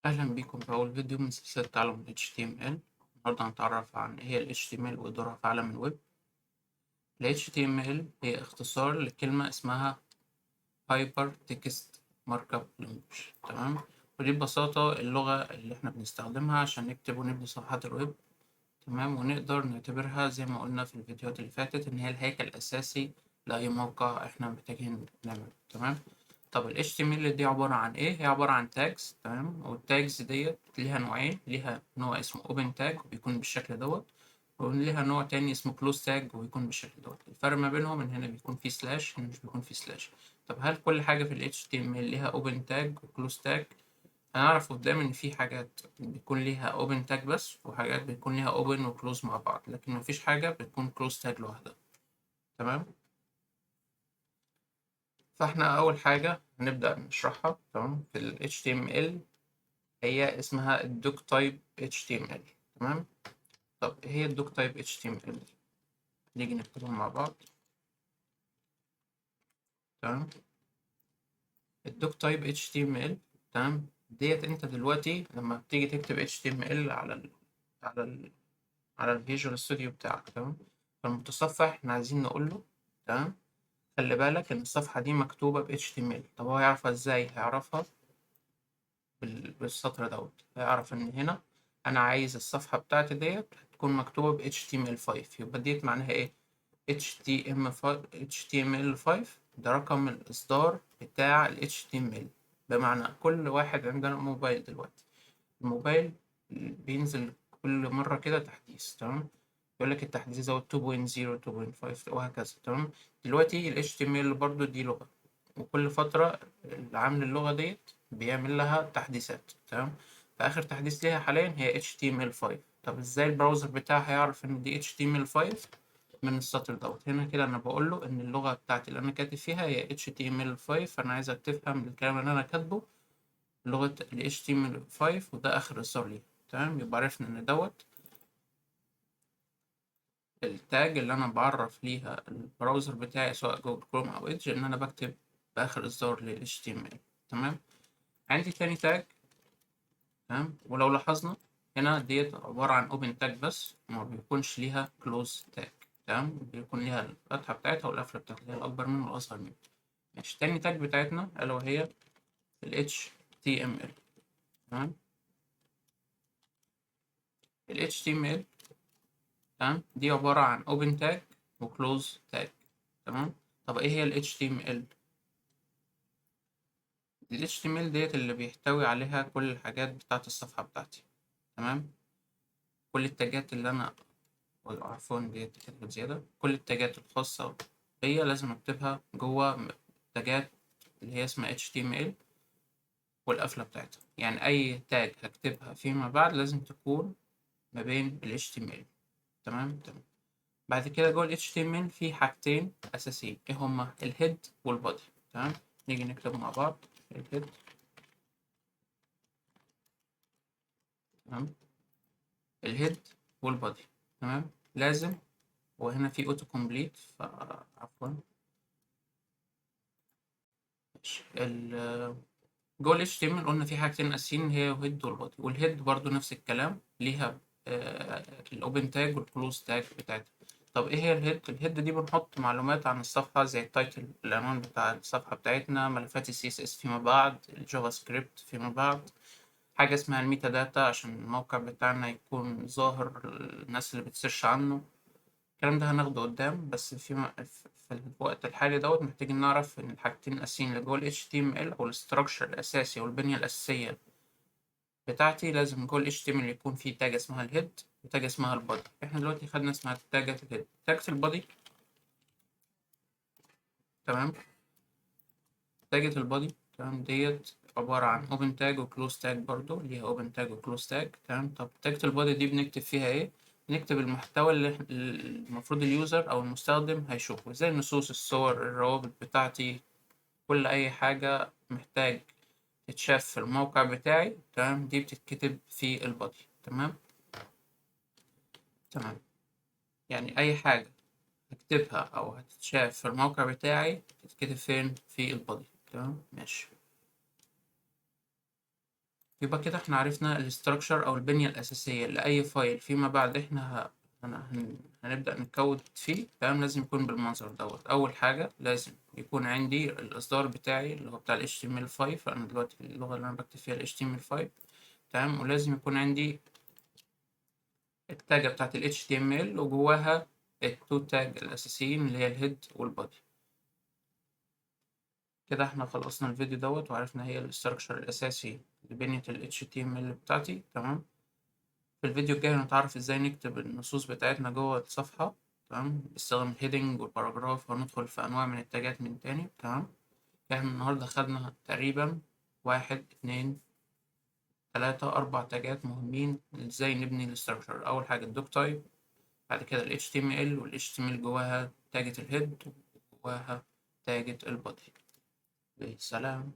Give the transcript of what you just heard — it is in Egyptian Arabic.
أهلا بكم في أول فيديو من سلسلة تعلم ال HTML. النهاردة هنتعرف عن إيه هي ال HTML ودورها في عالم الويب. ال HTML هي اختصار لكلمة اسمها Hyper Text Markup Language، تمام؟ ودي ببساطة اللغة اللي احنا بنستخدمها عشان نكتب ونبني صفحات الويب، تمام؟ ونقدر نعتبرها زي ما قلنا في الفيديوهات اللي فاتت إن هي الهيكل الأساسي لأي موقع احنا محتاجين نعمله، تمام؟ طب ال HTML دي عبارة عن إيه؟ هي عبارة عن tags، تمام؟ وال tags ديت ليها نوعين، ليها نوع اسمه open tag وبيكون بالشكل دوت، وليها نوع تاني اسمه close tag وبيكون بالشكل دوت. الفرق ما بينهم إن هنا بيكون في slash، هنا مش بيكون في slash. طب هل كل حاجة في ال HTML ليها open tag و close tag؟ هنعرف قدام إن في حاجات بيكون ليها open tag بس، وحاجات بيكون ليها open و close مع بعض، لكن مفيش حاجة بتكون close tag لوحدها، تمام؟ فاحنا أول حاجة هنبدأ نشرحها، تمام، في ال HTML هي اسمها ال doctype HTML، تمام؟ طب إيه هي ال doctype HTML؟ نيجي نكتبهم مع بعض، تمام؟ ال doctype HTML، تمام، ديت انت دلوقتي لما بتيجي تكتب HTML على ال Visual Studio بتاعك، تمام؟ فالمتصفح احنا عايزين نقول له، تمام، خلي بالك ان الصفحة دي مكتوبة ب HTML. طب هو يعرفها ازاي؟ هيعرفها بالسطر دوت. هيعرف ان هنا انا عايز الصفحة بتاعتي ديت تكون مكتوبة ب HTML5. يبقى ديت معناها ايه؟ HTML5، HTML5 ده رقم الإصدار بتاع ال HTML. بمعنى كل واحد عندنا موبايل دلوقتي، الموبايل بينزل كل مرة كده تحديث، تمام؟ يقول لك التحديث دوت 2.0، 2.5 وهكذا، تمام؟ دلوقتي ال HTML برضو دي لغة، وكل فترة اللي عامل اللغة ديت بيعمل لها تحديثات، تمام؟ فآخر تحديث ليها حاليا هي HTML5. طب ازاي ال browser بتاعها هيعرف ان دي HTML5؟ من السطر دوت هنا كده. انا بقول له ان اللغة بتاعتي اللي انا كاتب فيها هي HTML5، فانا عايزك تفهم الكلام اللي انا كاتبه لغة ال HTML5، وده اخر اصدار ليها، تمام؟ يبقى عرفنا ان دوت ال tag اللي انا بعرف ليها ال browser بتاعي سواء Google Chrome او Edge ان انا بكتب باخر اصدار لل HTML، تمام؟ عندي تاني tag، تمام؟ ولو لاحظنا هنا ديت عبارة عن open tag بس، وما بيكونش ليها close tag، تمام؟ بيكون ليها الفتحة بتاعتها والقفلة بتاعتها، اللي هي الأكبر منه والأصغر منه. ماشي، تاني tag بتاعتنا ألا وهي ال HTML، تمام؟ ال HTML، تمام، دي عبارة عن open tag و close tag، تمام؟ طب ايه هي ال HTML؟ ال HTML ديت اللي بيحتوي عليها كل الحاجات بتاعت الصفحة بتاعتي، تمام؟ كل التاجات اللي انا، عفوا، ديت كتبت زيادة. كل التاجات الخاصة بيا لازم اكتبها جوه تاجات اللي هي اسمها HTML والقفلة بتاعتها. يعني أي tag هكتبها فيما بعد لازم تكون ما بين ال HTML، تمام. بعد كده جوه ال HTML في حاجتين أساسيين، إيه هما؟ ال head وال body، تمام؟ نيجي نكتب مع بعض ال head، تمام؟ ال head وال body، تمام؟ لازم، وهنا في auto complete، فعفوا. ماشي، جوه ال HTML قلنا في حاجتين أساسيين هي ال head وال body، وال head برضو نفس الكلام ليها ال open tag وال close tag بتاعتها. طب ايه هي ال head؟ ال head دي بنحط معلومات عن الصفحة زي ال title، العنوان بتاع الصفحة بتاعتنا، ملفات ال CSS فيما بعد، ال JavaScript فيما بعد، حاجة اسمها ال metadata عشان الموقع بتاعنا يكون ظاهر للناس اللي بت search عنه. الكلام ده هناخده قدام، بس في الوقت الحالي دوت محتاجين نعرف إن الحاجتين الأساسيين اللي جوه ال HTML أو ال structure الأساسي أو البنية الأساسية بتاعتي، لازم جوه ال HTML يكون في tag اسمها ال head و tag اسمها ال body. احنا دلوقتي خدنا اسمها tag ال head، tag ال body، تمام؟ tag ال body، تمام، ديت عبارة عن open tag و close tag، برضو ليها open tag و close tag، تمام؟ طب tag ال body دي بنكتب فيها ايه؟ نكتب المحتوى اللي المفروض ال user او المستخدم هيشوفه، زي النصوص، الصور، الروابط بتاعتي، كل اي حاجة محتاج تتشاف في الموقع بتاعي، تمام؟ دي بتتكتب في ال body، تمام. يعني اي حاجة هكتبها او هتتشاف في الموقع بتاعي تتكتب فين؟ في ال body، تمام؟ ماشي. يبقى كده احنا عرفنا ال structure او البنية الاساسية لأي file فيما بعد احنا هنبدأ نكود فيه. تمام، لازم يكون بالمنظر دوت. اول حاجة لازم يكون عندي الاصدار بتاعي اللي هو بتاع ال HTML5. انا دلوقتي اللغة اللي انا بكتب فيها ال HTML5. تمام، ولازم يكون عندي ال tag بتاعت ال HTML وجواها ال two tag الاساسيين اللي هي ال head وال body. كده احنا خلصنا الفيديو دوت وعرفنا هي ال structure الاساسي لبنية ال HTML بتاعتي. تمام، في الفيديو الجاي هنتعرف ازاي نكتب النصوص بتاعتنا جوه الصفحة. تمام، باستخدام ال heading وال paragraph، وهندخل في انواع من ال tagات من تاني. تمام، احنا النهاردة خدنا تقريبا 1 2 3 4 tagات مهمين ازاي نبني ال structure. اول حاجة ال doctype، بعد كده ال HTML، وال HTML جواها tagة ال head وجواها tagة ال body. سلام.